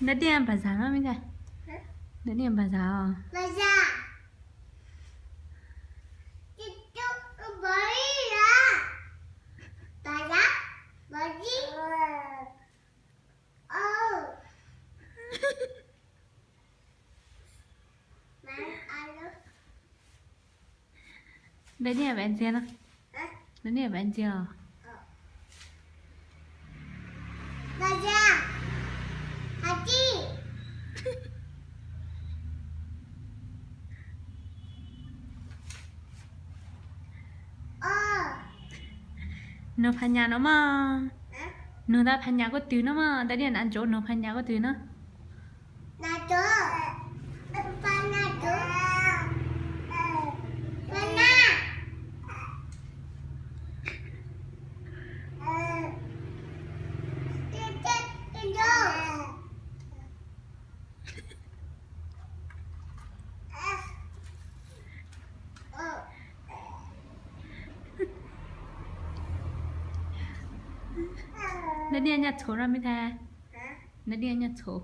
Nta diaj npam zam no me ntxhais. Nta diaj npam zam os. Nta diaj npam ntxiag no. Nta diaj npam ntxiag os. Nug Phas Nyas no mog. Nug ntawm Phas Nyas koj twg no mog, ntawm niam nav ntsoov nug Phas Nyas koj twg no. Ntawm niam nyaj txhuv no me ntxhais. Ntawm niam nyaj txhuv.